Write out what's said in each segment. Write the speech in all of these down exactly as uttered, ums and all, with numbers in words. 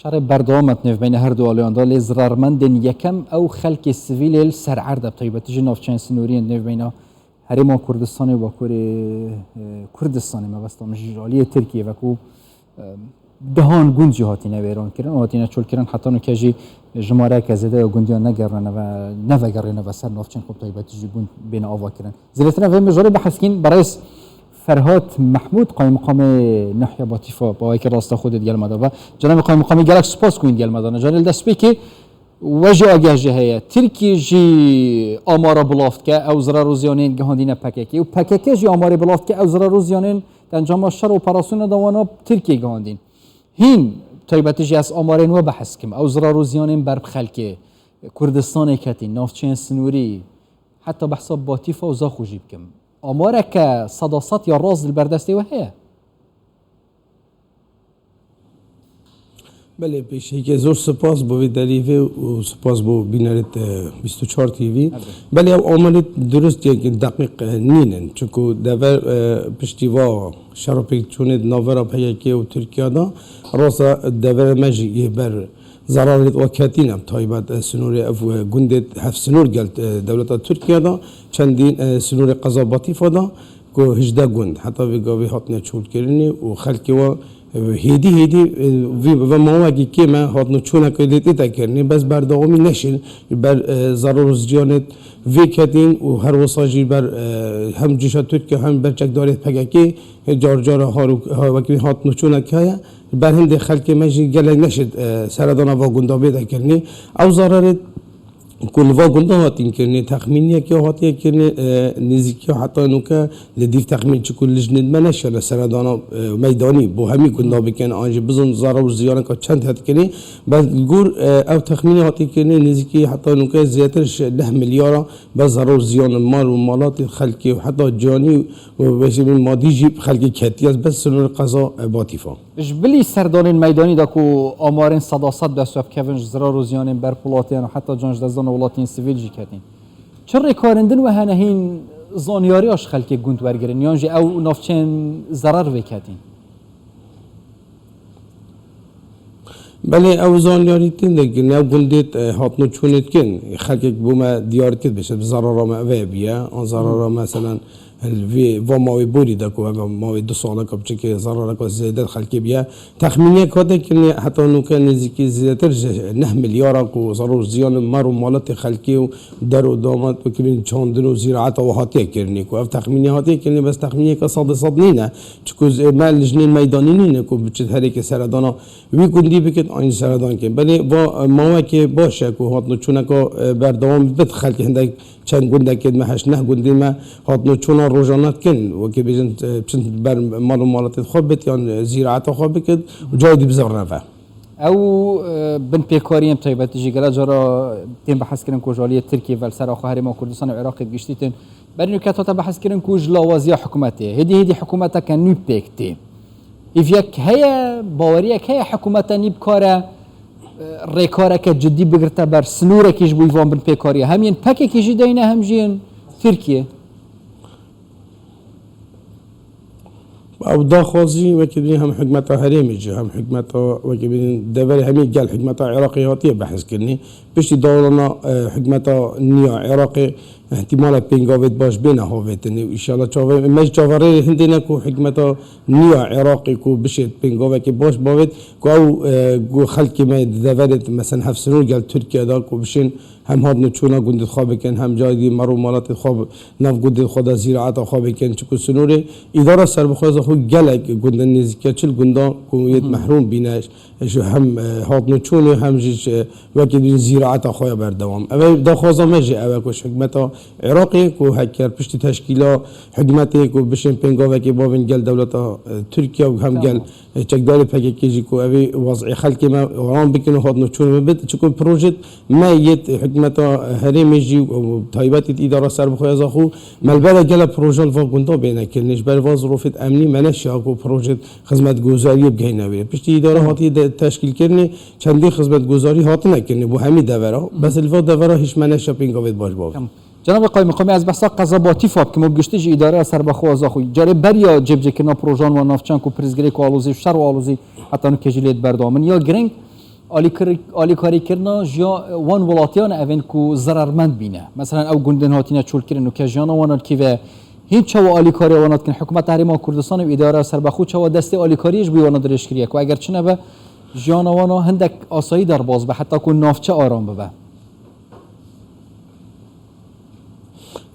Şerê berdewam e di nêvbeyna her du aliyan de, lê zirarmendên yekem ew xelkê sivîl ê li ser erd e, bi taybetî jî navçeyên sinûrî yên di nêvbeyna Herêma Kurdistanê û Bakurê, e, Kurdistanê, mebesta min jî ji aliyê Tirkiyê ve ku, e, dehan gund jî hatîne wêrankirin û hatîne çolkirin, heta nûke jî jimareyeke zêde ya gundiyan negerîne ve, nevegerîne ve ser navçeyên xwe, bi taybetî jî gund bêne avakirin. Zêdetir em vê mijarê behs kîn, berêz Ferhat Mehmûd, qaymiqamê Nahya Batîfa, bi awayekî rasta xwe dê di gel me de be. Cenabê qaymiqamê, gelek spas ku hûn di gel me de ne. Canê li destpêkê we jî ageh jê heye. Tirkiye jî amara bilav dike, ew zirar û ziyanên gihandîne P K K û P K K jî amarê bilav dike, ew zirar û ziyanên di encama şer û operasyona de wana Tirkiye gihandîn. Hîn, taybetî jî ez amarên we behs kim, ew zirar û ziyanên ber bi xelkê Kurdistanê ketîn, navçeyên sinûrî, heta behsa Batîfa û Zaxo jî bikim. Amareke seda sed ya rast li ber destê we heye? Belê, pêşîkê zor spas bo vê derîvê û spas bo bînerêt, e, bîst û çar T V. Belê, ew amelêt dirust yek deqîq, e, nînin. Çunku dever, e, piştî va şer û pêkçûnê di navbera P K K û Tirkiya de, rasta deverê me jî yê ber zerarêt wa ketîne, taybet, e, sinûrê ev, e, gundêt hevsinûr gel, e, dewleta Tirkiya de, çendîn, e, sinûrê qeza Batîfa de, ku hejdeh gund heta vê gavê hatine çolkirinê û xelkê wa, e, hêdî hêdî, e, vî, ve mawekî kêm e, hatine çûneke lê tête kirinê, bes berdewamî neşin, ber, e, zarar û ziyanê vê ketîn û her wisa jî ber, e, hem cîşa Tirkiye hem ber çekdarê P K K, e, car cara har û, ha, wekî hatine çûneke heye, ber hindê xelkê me jî gelek neşit, e, seredana va gunda bête kirinê. Ew zararê ku li va gunda hatîn kirinê, texmîniyeke hatiye kirinê, e, nêzîkiya heta nûke li dîv texmîn, çiku lijnên me neşiyane seredana, e, meydanî bo hemî gunda bikin, an jî bizin zarar û ziyaneka çend hatiye kirinê. Bes li gor, e, ew texmînê hatiye kirinê, nêzîkî heta nûke zêdetir ji neh milyara bes zarar û ziyanên mal û malatê xelkê û heta canî û weşînên madî jî bi xelkê ketiye, bes sinûrê qeza, e, Batîfa. Ji bilî serdanên meydanî de ku amarên seda sed dest pê bikevin ji zirar û ziyanên ber bi welatiyên û heta can ji destdana welatiyên sivîl jî ketîn. Çi rêkarên din we hene hîn zanyariya ji xelkê gund wergirin yan jî ew navçeyên zerar vê ketîn? Belê, ew zanyarî tên de kirin, ew gundêt, e, hatno çûnêt kin. Xelkek bo me diyar kir, bêşe bi zarara me ve biye. An zarara, meselen, li vê, va mawê borî de ku ev mawê du saleka biçikê zarareka zêde xelkê biye. Texmîniyek hate kirinê, heta nûke nêzîkî zêdetir ji neh milyara ku zarar û ziyanê mer û maletê xelkê û der û damat û kirin çandin û zîraeta û hatiye kirinê ku ev texmîniye hatiye kirinê, bes texmîniyeke sedê sed nîne. Çiku zê-, me lijnên meydanî nîne ku biçit herêkê seredana wî gundî bikit, an jî seredan kin. Belê va, e, mawekê baş e ku hatno çûneka, e, berdewam bit, xelkê hindek çend gundekê me, heşt neh gundê me hatno çûna rojane dikin. Wekî bêjin, e, biçin ber mal û maletê xwe bit yan, e, zîraeta xwe bikit û cayê dî bizirine ve. Ew, e, binpêkariyên taybetî jî gelek cara tên behs kirin ku ji aliyê Tirkiyê ve li ser axa Herêma Kurdistanê û Iraqê bi giştî tên. Berî nûke hate behs kirin ku ji lawaziya hikûmetê, hêdî hêdî hikûmeteke nû pêk tê. Hêviyek heye, baweriyek heye hikûmeta nî bikare, e, rêkareke cidî bigirte ber, sinûrekî ji bo van binpêkariya hem yên P K K jî deyne hem jî yên Tirkiyê? Ew daxwazî wekî bî hem hikûmeta herêmê jî, hem hikûmeta wekî bî deverê hemî gel hikûmeta Iraqê hatiye behs kirinê. Piştî dawrana, e, hikûmeta nûya Iraqê, ihtimala pêngavêt baş bêne havêtinê û înşallah çave-, me ji çaverê hindê ne ku hikûmeta nûya Iraqê ku bişêt pêngavekê baş bavêt, ku ew, e, ku xelkê me di deverê, mesela hevsinûr gel Tirkiye de ku bişên hem hatno çûna gundê xwe bikin, hem cayê dî mer û malatê xwe bi nav gundê xwe de zîraeta xwe bikin, çiku sinûrê îdara serbixweza xwe gelek gundên nêzîkiya çil gunda ku yêt mehrûm bîne, ji hem, e, hatno çûnê hem jî ji wekî din zîraeta xwe ya berdewam. Ev e daxwaza me jî ew e ku ji hikûmeta Iraqê ku heker piştî teşkîla hikûmetê ku bişên pêngavekê bavên gel dewleta, e, Tirkiye û hem gel, e, çekdarê P K K jî ku evê wez'ê xelkê me wan bikin û hatno çûnê me bit. Çiku projet me yêt hikûmeta herêmê jî û taybetî îdara serbixweza xwe me li ber gele proje li va gunda bêne kirinê. Ji ber va zirofêt emnî me neşiya ku projet xizmetguzariyê bigihîne wê. Piştî îdara hatiye de teşkîlkirinê, çendî xizmetguzarî hatine kirinê bo hemî devera. Bes li va devera hîç me neşiya pêngavêt baş bavê. Tamam. Cenabê Qaymiqamê, ez behsa qeza Batîfa bikim û bi giştî jî îdareya serbexwaza xwe. Carê beriya cêbicêkirina projan wan navçeyan ku pirsgirêk û alozî û şer û alozî heta nû kê jî lê di berdewam in. Ya giring, Alîkir-, alîkarîkirina jiya wan welatiyan evên ku zerermend bîne. Meselen ew gundên hatine çolkirin û ke jiyana wan kî ve hîn çawa alîkariya wan dikin, hikûmeta Herêma Kurdistan û îdara serbexwe çawa destê alîkariyê ji bo wana dirêj kiriye ku eger çi nebe jiyana wana hindek asayî derbas be heta ku navçe aram bibe.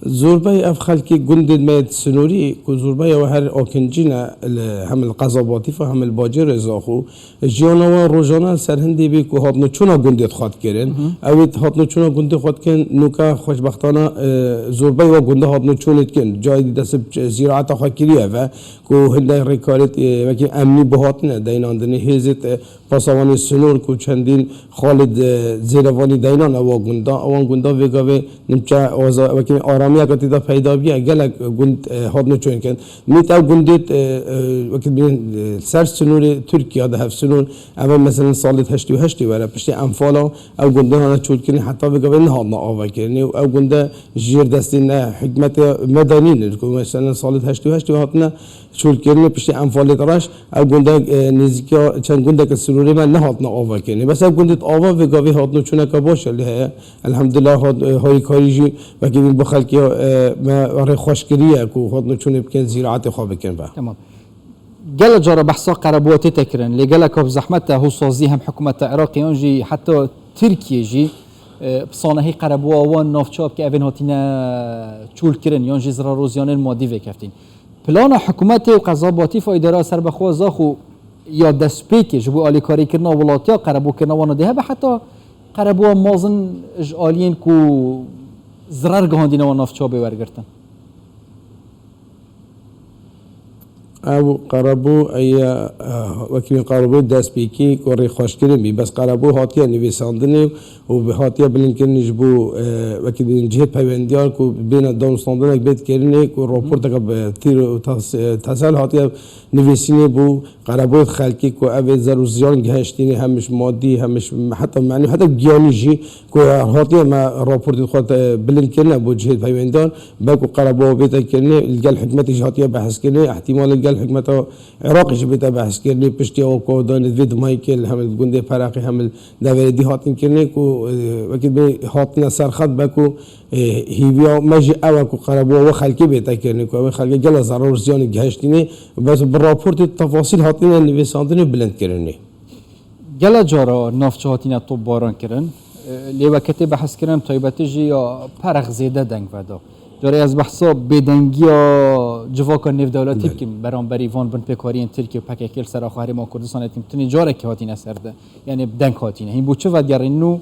Zorbey ev xelkê gundên me yê sinorî ku zorbeya we her akincî ne li hem li qeza Batîfa hem li bacêrê Zaxo. Jiyana wan rojane li ser hindê bê ku hatine çûna gundê xwe dikirin. Ew ê hatine çûna gundê xwe dikin, nûke xweşbextane, e, zorbey wa gundê hatine çûnê dikin. Cayê dî dest bi zîraeta xwe kiriye ve ku hindek rêkarê, e, wekî emnî bihatine deynandinê hêzê, e, pasavanê sinor ku çendîn xalê, e, zêrevanî deynan ewa gunda. Ewan gunda vê gavê nimçe aza-, wekî aramiyeke tê de peyda biye. Gelek gund, e, hatine çûnê dikin. Mît ew gundê, e, e, wekî bînin, e, ser sinûrê Tirkiye de hevsinûr, ev e, meselen, salê heştê û heştê were, piştî enfala ew gundê hane çolkirinê, heta vê gavê nehatine avakirinê û ew gunde ji jêr destê ne hikûmetê medenî ne, ku, meselen, salê heştê û heştê hatine çolkirinê, piştî enfalê reş, ew gunde, e, nêzîkiya çend gundeke sinûrê me nehatine avakirinê. Bes ev gundê ava vê gavê hatine çûneke baş e lê heye. Elhamdulillah, hat-, e, harîkarî jî wekî din bo xelkê, e, me rêxweş kiriye ku hatine çûnê bikin, zîraetê xwe bikin ve. Tamam. Gele cara behsa qerebuwa tê te kirin, lê geleka bi zehmet e, hosazî hem hikûmeta Iraqê yan jî heta Tirkiye jî, e, bi sanehî qerebuwa wan navça bike evên hatine çûl kirin yan jî zirar û ziyanên madî vêkeftîn. Plana hikûmetê û qeza Batîfa îdara serbexwe Zaxo ya destpêkê ji bo alîkarîkirina welatiya qerebûkirina wana dê hebe heta qerebûa mezin ji aliyên ku zirar gihandîne wan navça bê wergirtin? Ew qerebû eye, eh, wekî wî qerebû destpêkî ku rêxweşkirin bî. Bes qerebû hatiye nivîsandinê û bi hatiye bilindkirinê ji bo, eh, wekî din cihê peywendiyan ku bêne danûstandinek bê dikirinê ku raporteke bi tîr û tas-, eh, tesel hatiye nivîsînê bo qerebûyê xelkê ku ev ê zer û ziyan gihiştînê hem ji madî hem ji heta menî heta giyanî jî ku hatiye me raportê xwe te bilind kirine bo cihê peywendiyan, belku qerebûya bête kirinê, li gel hikûmetê jî hatiye behs kirinê, ihtimal li gel hikûmeta Iraqê jî bête behs kirinê, piştî ew ku danê vê dimayî ke li hem li gundê Peraqê hem li deverê dî hatin kirinê ku, e, wekî bê hatine ser xet be ku, e, hîviya me jî ew e ku qerebûya we xelkê bête kirinê, ku ew ê xelkê gela zarar û ziyanê gihiştînê, bes bi raportê tefasîl hatine nivîsandinê bilind kirinê. Gele cara navçe hatine topbaran kirin. E, lê weke tê behs kirin, taybetî jî ya Peraq zêde deng veda. Carê ez behsa bêdengiya civaka nêvdewletî Belê. bikim, beramberî van binpêkariyên Tirkiye û P K K li ser axa Herêma Kurdistanê dikim. Tinê carekê hatine ser de, yanî bi deng hatine. Hîn bo çi vedigerîn nû?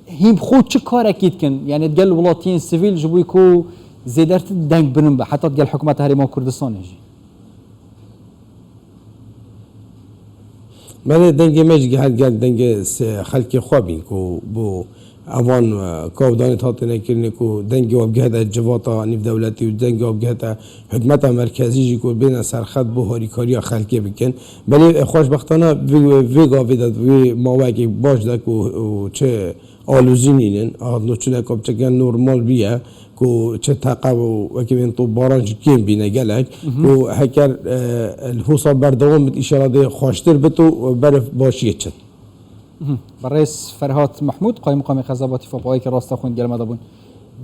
Hîn xwe çi karekî dikin? Yanî digel welatiyên sivîl ji bo ku zêdertir deng binin be, heta digel hikûmeta Herêma Kurdistanê jî. Belê dengê me jî gel gel dengê se-, xelkê xwe bîn ku bo evan, e, kavdanê hatine kirinê ku dengê we bigihete civata nîvdewletî û dengê we bigihete hikûmeta merkezî jî ku bêne serxet bo harîkariya xelkê bikin. Belê, e, xweşbextane vê, vê gavê de, vê mawekê baş de ku, û çi alozî nînin, hatine çûneka piçeke normal bîye, ku çi teqev û wekî bên topbaran jî kêm bîne gelek, Mhm. ku heker, e, li hosa berdewam bit, îşara dê xweştir bit û berê başiyê çin. Mhm. Berêz Ferhat Mehmûd, Qayîmqamê Qeza Batîfa, pawêkê rasta xwe gel me de bûn.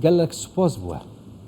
Gelek spas bo we.